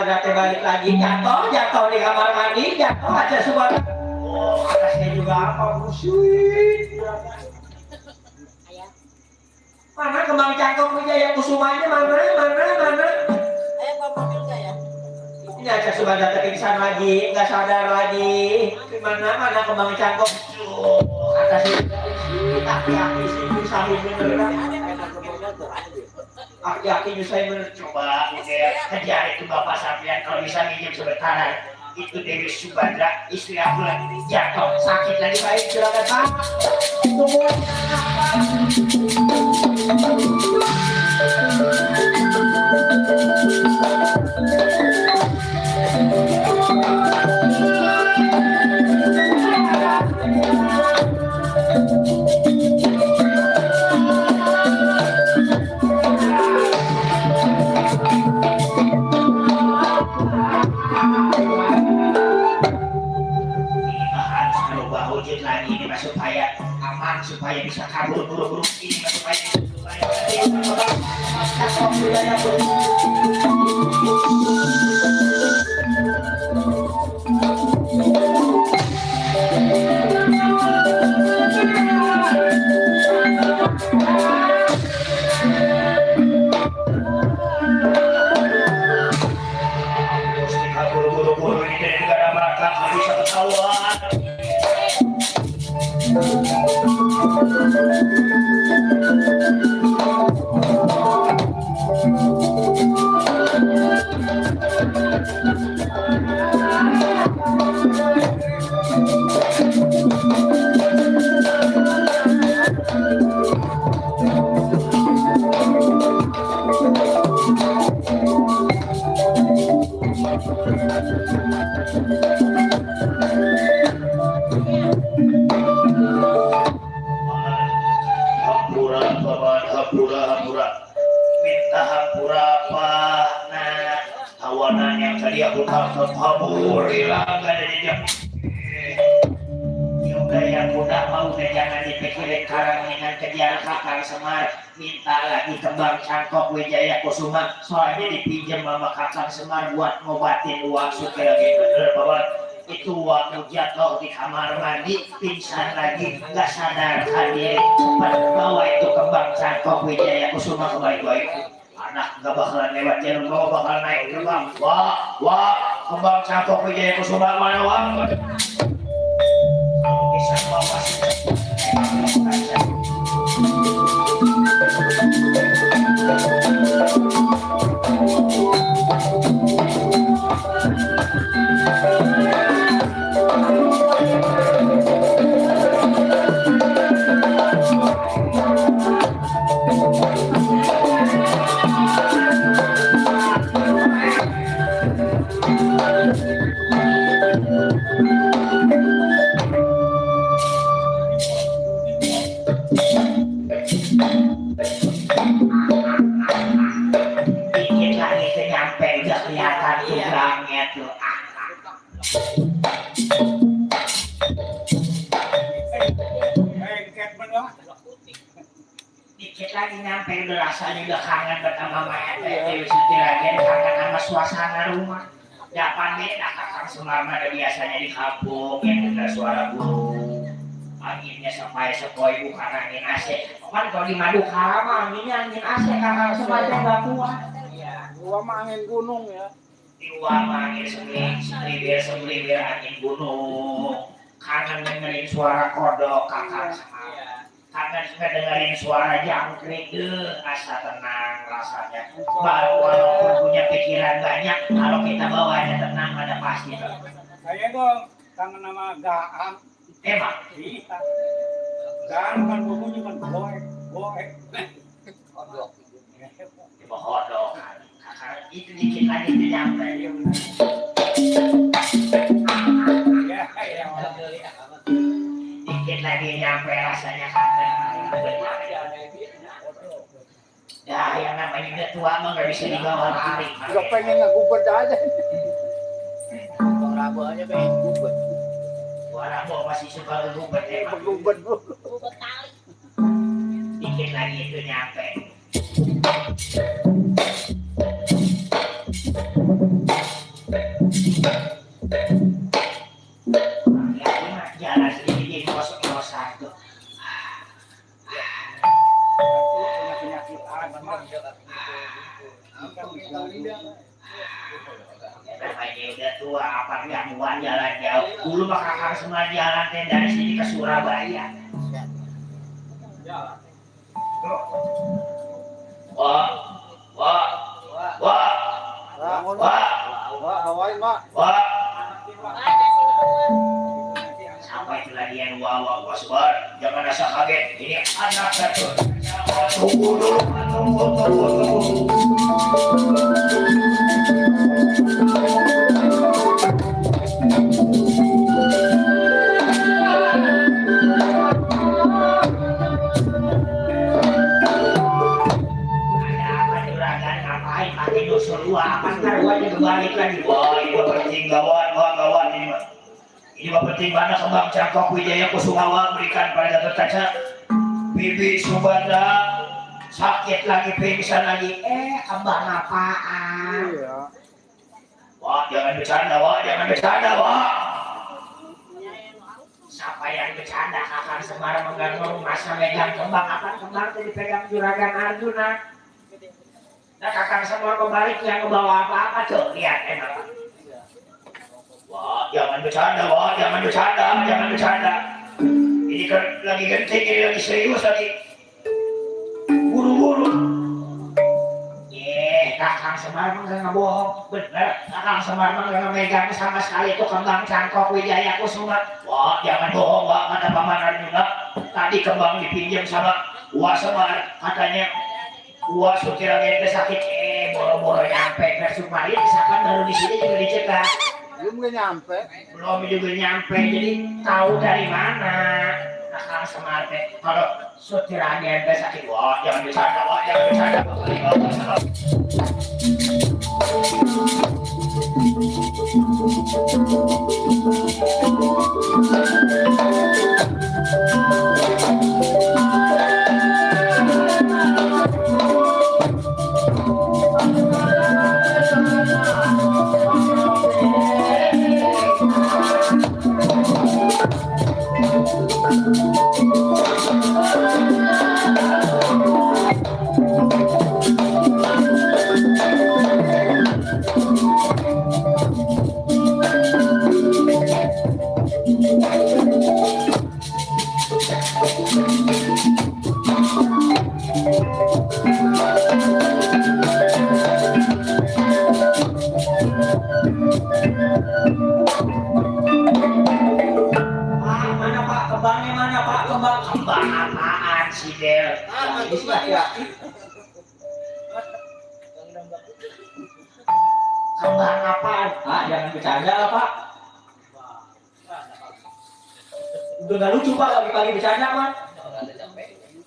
Subada teh balik lagi jatuh di kamar mandi, jatuh aja Subada. Oh, atasnya juga apa busui. Mana kembang cangkok Wijaya Kusumanya mana? Mobil saya. Ini aja Subada teh pingsan lagi, nggak sadar lagi. Mana kembang cangkok? Atasnya aki-aki sih nyusahin beneran. Aki-aki nyusahin bener. Coba kejar itu Bapak sampean kalau bisa minjem sebentar. Itu Dewi Subadra, istri aku lagi jatuh sakit lagi baik silakan Pak. Tunggu. Supaya bisa kabur buru-buru ini supaya buru-buru ini dari negara Barat bisa ketahuan. Hapura minta hapura apa nah tawanan yang tadi aku kabur hilang gak ada jejak juga yang udah mau dan jangan dipikirin karangan kejar kakak Semar minta lagi kembang cangkok Wijaya Kusuma soalnya dipinjam sama kakak Semar buat ngobatin uang suka lagi bener bahwa itu waktu jatuh di kamar mandi pingsan lagi nggak sadarkan diri bawa itu kembang cangkok Wijaya Kusuma baik-baik anak nggak bakalan lewat jalan bawah bakal naik terbang wah kembang cangkok Wijaya Kusuma mana wang bisa bawa dikit lagi nyampe udah rasanya udah kangen bersama mayat Dewi Suci lagi kangen sama suasana rumah Japan beda kakak Semar ada biasanya di kampung yang dengar suara burung anginnya sepoi bukan angin AC kan kalau di Madu Karama anginnya angin AC kakak Semar nggak kuat gua mah angin gunung ya Iwa angin semblibir angin gunung kangen dengerin suara kodok kakak Semar kangen dengerin suara jangkrik asa tenang rasanya walaupun punya pikiran banyak kalau kita bawanya tenang ada pasti saya dong kangen sama Gaang emang iya Gaang kan bukunya kan goek kodok kodok itu dikit lagi itu nyampe dikit lagi nyampe rasanya kangen ya yang namanya udah tua mah gak bisa dibawa lari udah pengen ngegubet aja Rabu aja pengen gubet Rabu masih suka ngegubet emang ngegubet gubet tali dikit lagi itu nyampe namanya udah tua apa yang buat jalan jauh dulu mah kakak semua jalan teh dari sini ke Surabaya wah wah wah wah sampai keladian wah sebar jangan rasa kaget ini anak satu tunggu dulu tunggu apa ntar gua juga balik lagi wah ini mah penting gawat ini mah penting mana kembang cangkok Wijaya Kusumawa berikan pada Gatot Kaca Bibi Subanda sakit lagi pingsan lagi kembang apaan wah jangan bercanda wah siapa yang bercanda Kakang Semar mengganggu masa megang kembang apa kembang itu dipegang Juragan Arjuna. Nah Kakang Semar kebalik yang ngebawa apa-apa tuh lihat enak. Wah jangan bercanda. Ini kan lagi genting, ini lagi serius lagi. Buru-buru. Kakang Semar mah nggak bohong, bener. Kakang Semar mah nggak megang sama sekali itu kembang cangkok Wijaya Kusuma. Wah jangan bohong, wah kata Paman Arjuna. Tadi kembang dipinjam sama Wah Semar, katanya. Wah, Sutira Gente sakit, boro-boro nyampe ke Sukmari, misalkan baru di sini juga dicegah. Belum juga nyampe, jadi tahu dari mana. Kakang Semar teh, kalau Sutira Gente sakit, wah jangan bercanda. Kembang apaan sih Del? Kembang apaan? Pak, jangan bercanda lah Pak. Udah gak lucu Pak, pagi-pagi bercanda Pak.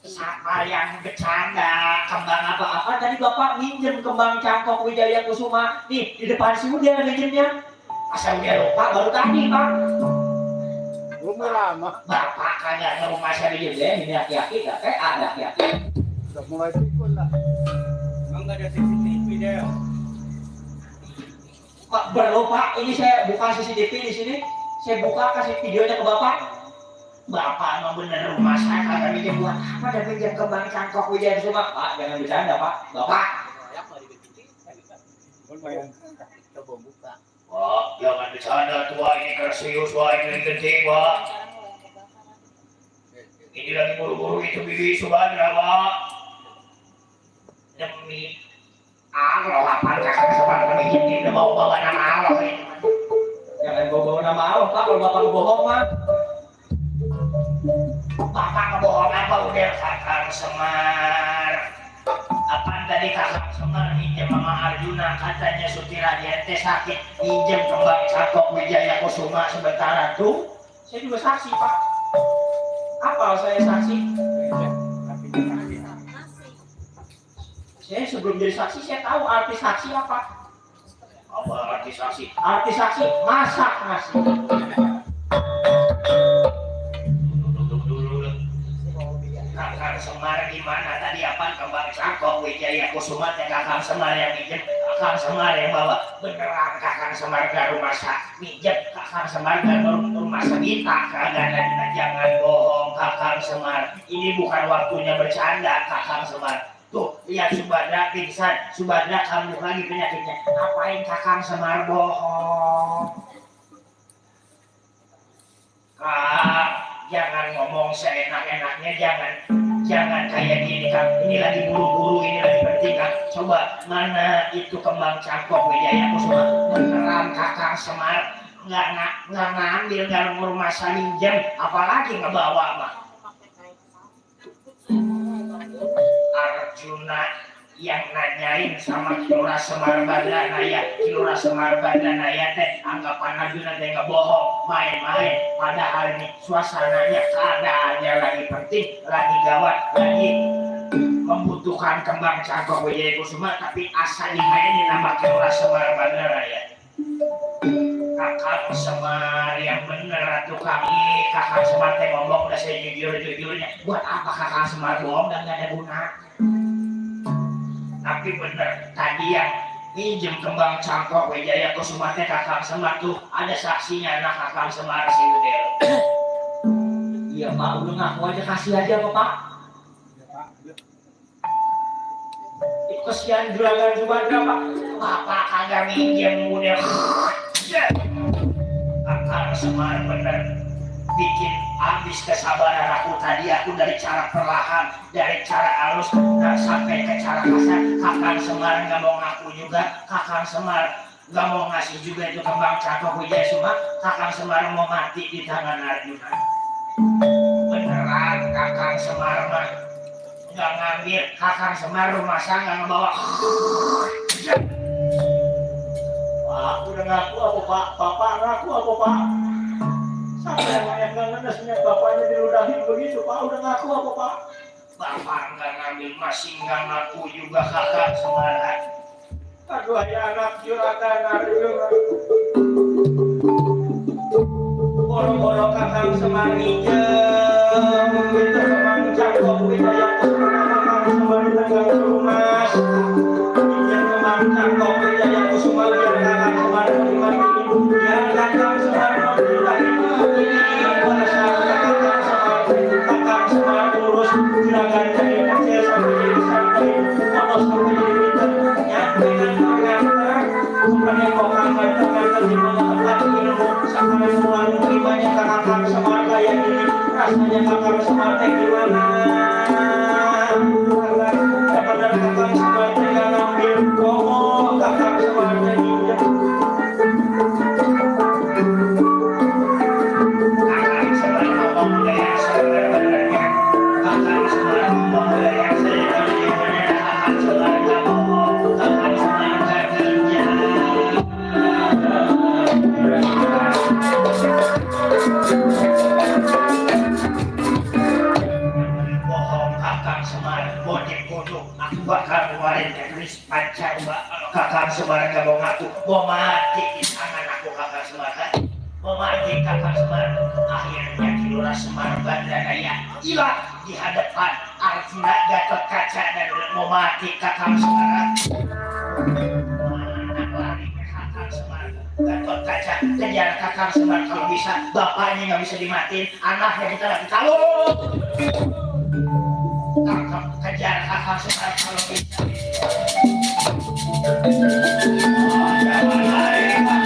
Siapa yang bercanda? Kembang apa-apa? Tadi Bapak minjem kembang cangkok Wijaya Kusuma. Nih, di depan si Udah minjemnya. Masa Udah lupa baru tadi Pak. Lama. Bapak kagak ke rumah saya di Jember, ini aki-aki gak? Ada aki-aki. Udah mulai pikun lah. Emang gak ada CCTV deh. Pak, belum Pak, ini saya buka CCTV di sini. Saya buka kasih videonya ke Bapak. Bapak emang bener rumah saya kagak minjem buat apa dan minjem kembang cangkok Wijaya Kusuma. Pak, jangan bercanda Pak. Bapak. Coba buka. Wah, jangan bercanda tua ini karena serius wah ini lagi genting wah. Ini lagi buru-buru itu Bibi Subandra wah. Demi Allah apa kakak Semar kami ini udah bawa nama Allah ini. Jangan bawa nama Allah Pak, kalau Bapak bohong mah. Bapak kebohong apa udah Kakang Semar? Apaan tadi Kakang Semar minjem sama Arjuna katanya Sutira Gente sakit minjem kembang cangkok Wijaya Kusuma sementara tuh saya juga saksi Pak. Apa saya saksi? Saya sebelum jadi saksi saya tahu arti saksi apa? Apa arti saksi? Arti saksi masak nasi. Kakang Semar gimana tadi apa kembang cangkok Wijaya Kusuma teh Kakang Semar yang minjem, Kakang Semar yang bawa. Beneran Kakang Semar ke rumah minjem, Kakang Semar ke rumah minta kagak ada. Jangan bohong Kakang Semar. Ini bukan waktunya bercanda Kakang Semar. Tuh lihat Subadra pingsan, Subadra kambuh lagi penyakitnya. Ngapain Kakang Semar bohong? Kak, jangan ngomong seenak-enaknya, jangan kayak gini Kang. Ini lagi buru-buru, ini lagi penting Kang. Coba mana itu kembang cangkok Wijaya Kusuma? Beneran Kakang Semar nggak ngambil, nggak ngurmasa minjem, apalagi ngebawa mah. Arjuna yang nanyain sama Kilura Semar Badanaya, Kilura Semar Badanaya teh anggapan Arjuna teh nggak bohong, main-main. Padahal ini suasananya keadaannya lagi penting, lagi gawat, lagi membutuhkan kembang cangkok Wijaya Kusuma, tapi asal dimainin nama Kilura Semar Badanaya. Kakang Semar yang bener tuh kami, Kakang Semar teh ngomong udah saya jujur-jujurnya. Buat apa Kakang Semar bohong dan gak ada gunanya? Tapi bener, tadi yang minjem kembang cangkok Wijaya Kusuma teh Kakang Semar tuh ada saksinya, anak Kakang Semar si Udel. Iya Pak, udah ngaku aja, kasih aja Pak. Itu kesian juragan Subadra Pak. Bapak kagak minjem Udel. Kakang Semar bener bikin habis kesabaran aku tadi. Aku dari cara perlahan, dari cara halus dan sampai ke cara kasar. Kakang Semar nggak mau ngaku juga. Kakang Semar nggak mau ngasih juga itu kembang cangkok Wijaya Kusuma. Kakang Semar mau mati di tangan Arjuna. Beneran Kakang Semar mah nggak ngambil. Kakang Semar rumah saya nggak ngebawa. Pak, udah ngaku apa Pak? Bapak ngaku apa Pak? Sampai yang ngenesnya bapaknya diludahin begitu Pak, udah ngaku apa Pak? Bapak nggak ngambil, masih nggak ngaku juga Kakang Semar. Aduh ya anak juragan Arjuna. Boro-boro Kakang Semar minjem itu kembang cangkok Wijaya Kusuma, Kakang Semar tanggal rumah. Minjem kembang cangkok Wijaya Kusuma biar Kakang Semar terima ini. Biar Kakang Semar terima ini. Pada saat Kakang Semar urus juragan dari kecil sampai jadi sampai motor sampai jadi pintar. Nyampe kan mengantar supaya kau ngantar di mana tempat ilmu sampai mulai menerimanya Kakang Semar kayak gini. Rasanya Kakang Semar teh gimana? Daripada Kakang Semar teh gak ngambil, ngomong Kakang Semar teh minjem. Kakang Semar ngomong udah yang sebenarnya. Kakang Semar ngomong udah yang sebenarnya. Kakang Semar gak bohong, Kakang Semar gak minjem. Bohong Kakang Semar, bodik bodoh. Aku bakal ngeluarin tulis panca mbak. Kalau Kakang Semar gak mau ngaku, mau mati di tangan aku Kakang Semar kan? Mau mati Kakang Semar. Akhirnya Kilura Semar Badanaya hilang di hadapan Arjuna, Gatot Kaca dan mau mati Kakang Semar. Mana lari Kakang Semar? Gatot Kaca kejar Kakang Semar kalau bisa. Bapaknya nggak bisa dimatiin, anaknya kita lagi kalung. Tangkap kejar Kakang Semar kalau bisa. Oh, jangan lari Pak.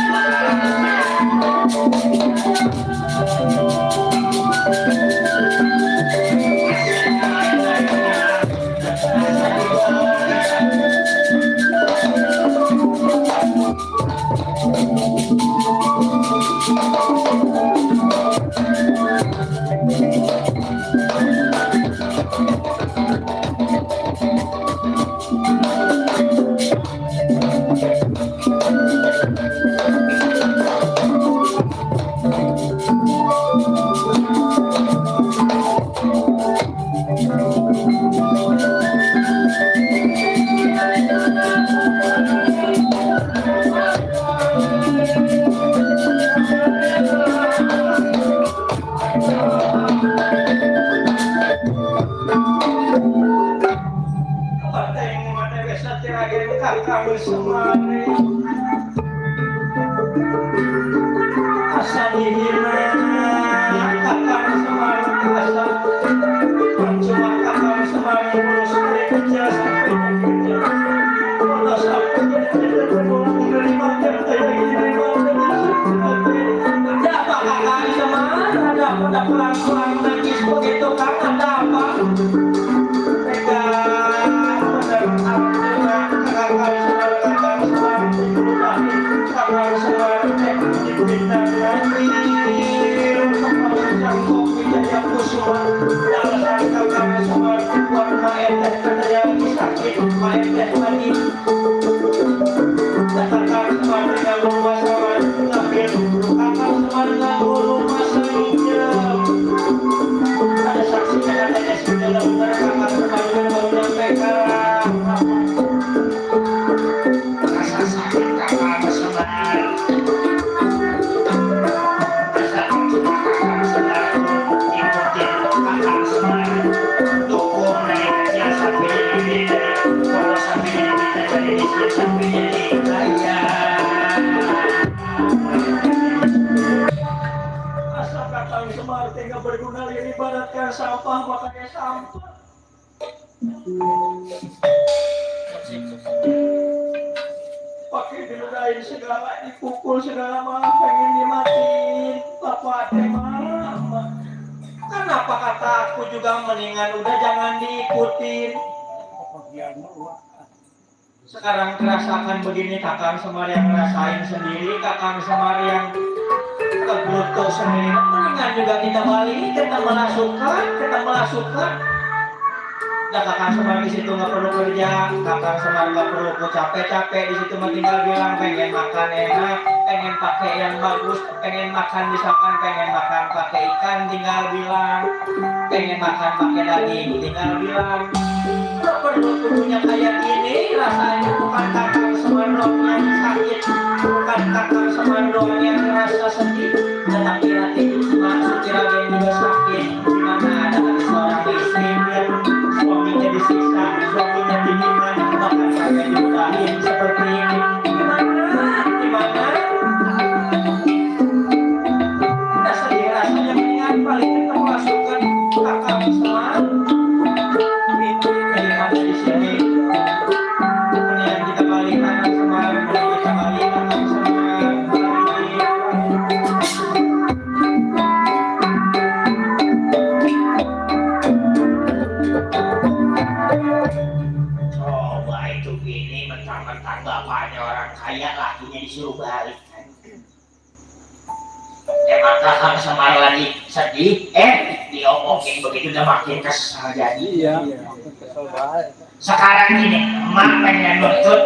udah pelan-pelan nangis begitu karena ada apa? Tega bener alhamdulillah kakak semar dipindah lagi untuk mengucap kopi jaya kusuma jangan kakak semar buat maeteh kena yang sakit maeteh lagi kakak semar dengan rumah semar tapi kakak semar dengan rumah sayangnya ada saksinya katanya sudah benar kakak semar baru menyampaikan rasa sakit kakak semar asal kakang Semar tega berguna ibaratkan sampah makanya sampah pakai diludahin segala dipukul segala malah pengen dimatiin bapak teh mama kenapa kata aku juga mendingan udah jangan diikutin sekarang terasakan begini kakang Semar yang ngerasain sendiri kakang Semar yang kegelutuk sendiri mendingan juga kita balik kita melasukkan dan kakang Semar di situ nggak perlu kerja kakang Semar nggak perlu capek-capek di situ mah tinggal bilang pengen makan enak pengen pakai yang bagus pengen makan misalkan pengen makan pakai ikan tinggal bilang pengen makan pakai daging tinggal bilang nggak perlu tubuhnya kayak gini rasanya bukan kakang Semar doang yang sakit bukan kakang Semar doang yang merasa sedih tetapi hati Mak Suci Raden juga sakit dimana ada seorang istri yang suaminya disiksa suaminya dihina bahkan sampai diudahin seperti ini gimana udah sedih rasanya mendingan paling kita masukkan kakang Semar daripada di sini kemudian kita balik kakang Semar kemudian kita balik kakang Semar coba itu gini mentang-mentang bapaknya orang kaya lakinya disuruh balik emang kakang Semar lagi sedih diomongin begitu udah makin kesal jadi iya kesel banget sekarang ini emak pengen nuntut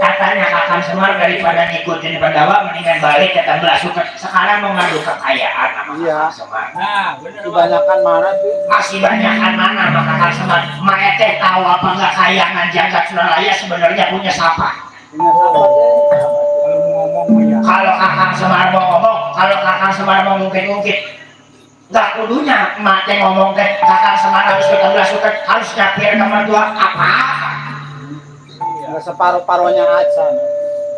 katanya kakang Semar daripada ngikutin pendawa mendingan balik ke Belasukan sekarang mau ngadu kekayaan sama iya. kakang Semar Nah, bener kebanyakan mana tuh masih banyakan mana sama kakang Semar Mae teh tahu apa nggak kayangan jagat Suralaya sebenarnya punya siapa punya siapa deh kalau mau ngomong ya. kalau kakang Semar mau ngomong kalau kakang Semar mau ngungkit-ngungkit nggak kudunya emak teh ngomong teh kakang Semar harus ke Belasukan harus nyapir ke mertua apa nggak separuh-paruhnya aja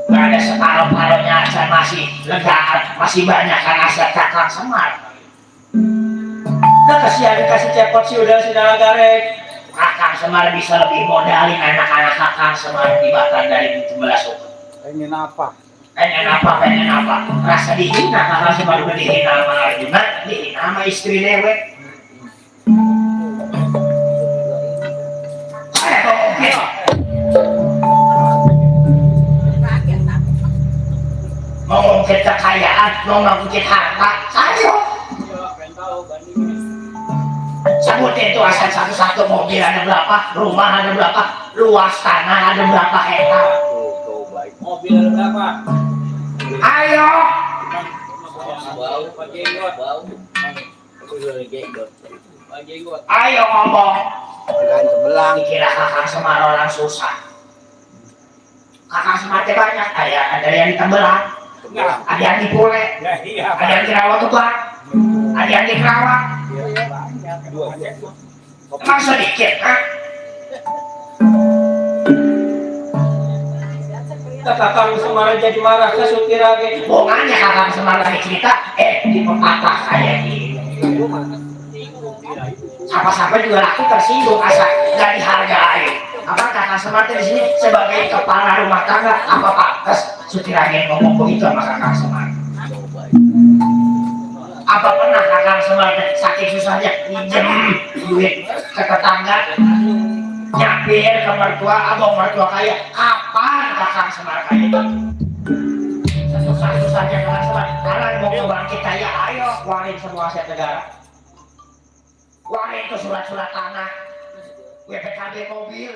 nggak ada separuh-paruhnya aja masih legaan masih banyak kan aset kakang Semar nah kasihan dikasih cepot sih udah si garek kakang Semar bisa lebih modalin anak-anak kakang Semar dibatan dari Belasukan pengen apa pengen apa rasa dihina kakang Semar udah dihina sama Arjuna dihina sama istri dewek oke mau ngungkit kekayaan mau ngungkit harta ayo sebutin tuh aset satu-satu mobil ada berapa rumah ada berapa luas tanah ada berapa hektar Mobil ada berapa? ayo ayo ngomong dengan sebelang dikira kakang Semar orang susah kakang Semar teh banyak ada yang di Tembelang ada yang di Pule Ya iya. ada yang di Rawatubang ada yang di Kerawang Dua. emang sedikit kan kakang Semar jadi marah ke Sutirage bonganya kakang Semar lagi cerita di pepatah kayak gini siapa-siapa juga laku tersinggung asa gak dihargai apa kakang Semar di sini sebagai kepala rumah tangga apa pantas Sutirage ngomong begitu sama kakang Semar apa pernah kakang Semar saking susahnya minjem duit ke tetangga nyapir ke mertua abang mertua kaya kapan Kakang Semar kaya sesusah-susahnya Kakang Semar karena mau ngebangkit kaya ayo keluarin semua aset negara keluarin ke surat-surat tanah WPKB mobil